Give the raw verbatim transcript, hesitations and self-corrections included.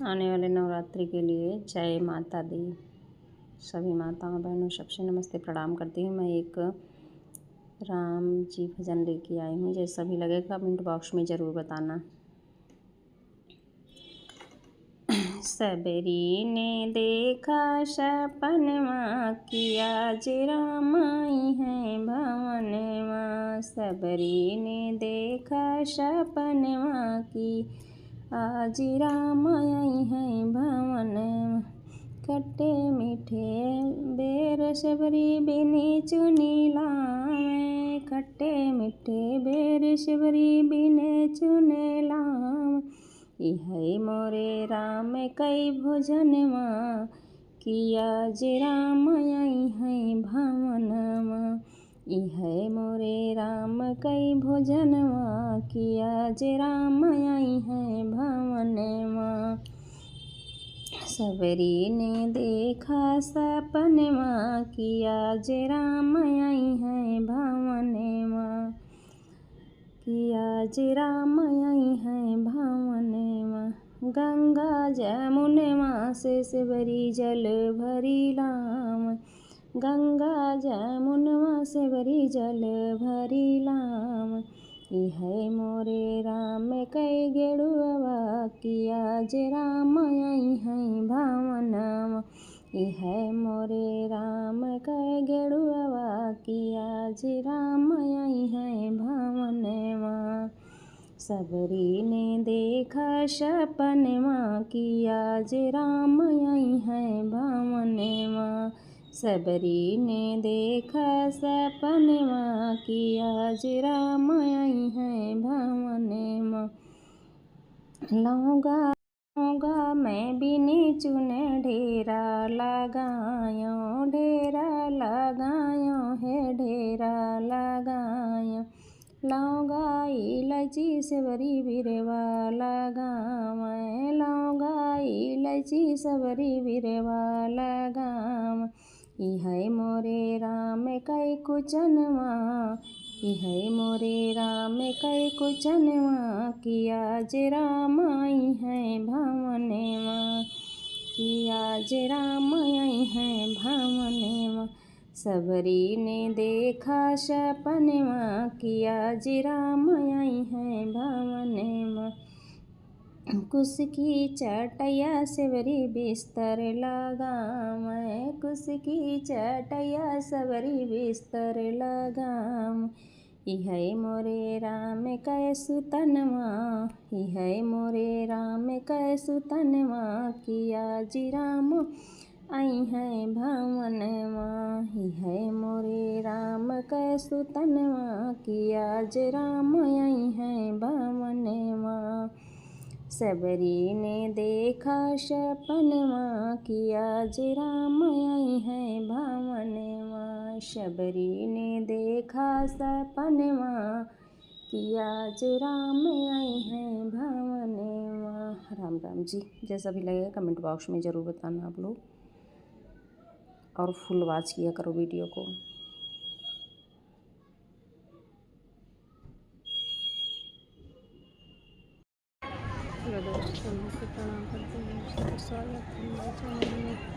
आने वाले नवरात्रि के लिए जय माता दी। सभी माताओं बहनों सबसे नमस्ते प्रणाम करती हूँ। मैं एक राम जी भजन लेके आई हूँ, जैसा भी लगे comment box में ज़रूर बताना। सबरी ने देखा सपनवा कि आज राम आई हैं भवनवा। सबरी ने देखा सपनवा कि आज राम आई हैं भवनवा। खट्टे मीठे बेर सबरी बिने चुने लावे, खट्टे मीठे बेर सबरी बिने चुने लावे। इहै मोरे राम कई भोजनवा कि आज राम आई हैं भवनवा। इहै मोरे राम कई भोजनवा कि आज राम आई हैं भवनवा। सबरी ने देखा सपनवा कि आज राम आई हैं भवनवा, कि आज राम आई हैं भवनवा। गंगा जमुनवा से सबरी जल भरी लावे, गंगा जमुनवा सबरी जल भरी लावे। इहै मोरे राम कई गेड़ुआ कि आज राम आई हैं भवनवा। इहै मोरे राम कई गेड़ुआ कि आज राम आई हैं भवनवा। सबरी ने देखा सपनवा कि आज राम आई हैं भवनवा। सबरी ने देखा सपनवा कि आज राम आई हैं भवनवा। लौंगा लौंगा में बिने चुने ढेरा लगायो, ढेरा लगायो हे ढेरा लगायो। लौंगा इलायची सबरी बिरवा लगावे, लौंगा इलायची सबरी बिरवा लगावे। इहै मोरे राम कई कुचनवा, इहै मोरे राम कई कुचनवा कि आज राम आई हैं भवनवा, कि आज राम आई हैं भवनवा। सबरी ने देखा सपनवा कि आज राम आई हैं भवनवा। कुसकी चटैया सबरी बिस्तर लगावे, कुसकी चटैया सबरी बिस्तर लगावे। इहै मोरे राम कै सुतनवा, इहै मोरे राम कै सुतनवा कि आज राम आई हैं भवनवा। इहै मोरे राम कै सुतनवा कि आज राम आई हैं भवनवा। सबरी ने देखा सपनवा कि आज राम आई हैं भवनवा। सबरी ने देखा सपनवा कि आज राम आई हैं भवनवा। राम राम जी। जैसा भी लगेगा comment box में ज़रूर बताना आप लोग, और full watch किया करो video को। हेलो दोस्तों, नमस्ते, प्रणाम करते हैं। स्वागत है हमारे channel में।